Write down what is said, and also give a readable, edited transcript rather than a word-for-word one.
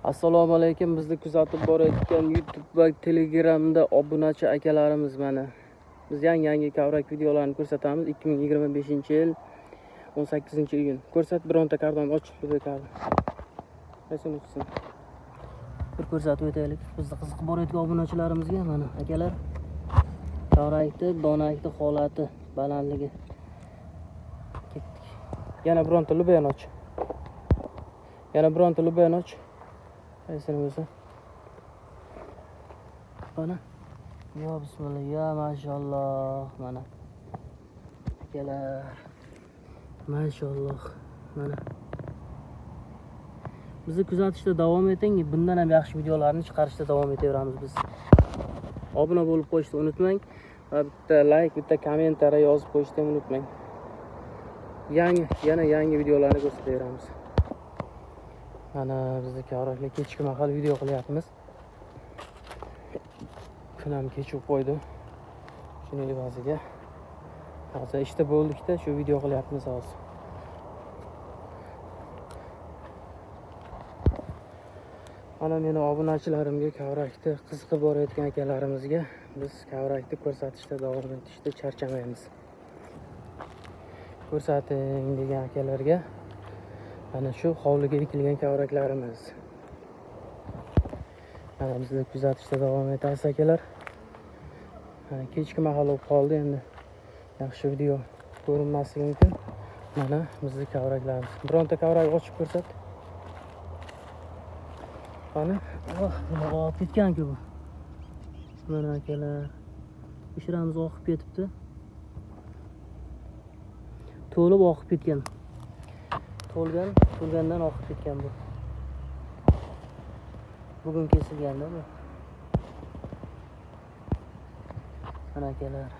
Assalomu alaykum, bizni kuzatib borayotgan YouTube va Telegramda obunachi akalarimiz mana. Biz yangi kavrak videolarni ko'rsatamiz. 2025-yil 18-iyun. Ko'rsat bironta kardon ochib turdi kardon. Qaysini uchsin? Bir ko'rsatib o'taylik. Bizni qiziqib borayotgan obunachilarimizga mana akalar. Kavrakni, donakni holati, balandligi. Ketdik. Yana bironta lubayan och. Yana bironta lubayan och. Qaysini bo'lsa. Mana. Yo bismillah, ya mashalloh mana. Akalar. Mashalloh mana. Bizni kuzatishda davom eting. Bundan ham yaxshi videolarni chiqarishda davom etaveramiz biz. Obuna bo'lib qo'yishni unutmang va bitta like, bitta kommentariy yozib qo'yishni ham unutmang. Yana yangi videolarni ko'rsataveramiz. Mana bizni kavraklar kechki mahal video qilyapmiz. Kun ham kechib qo'ydi. Shuning evaziga hozir ishda bo'ldikda shu video qilyapmiz hozir. Mana meni obunachilarimga kavrakni qiziqib borayotgan akalarimizga biz kavrakni ko'rsatishda davom etishda charchamaymiz. Ko'rsating degan akalarga mana shu hovliga ekilgan kavraklarimiz. Mana bizni kuzatishda davom etasiz akalar. Mana kechki mahal bo'lib qoldi endi. Yaxshi video ko'rinmasligi mumkin. Mana bizni kavraklarimiz. Bironta kavrak ochib ko'rsat. Mana, oh, nima oqib ketgan-ku bu. Mana akalar, ishramiz oqib ketibdi. To'lib oqib ketgan. To'lgandan oqib ketgan bu. Bugun kesilganda bu. Mana akalar.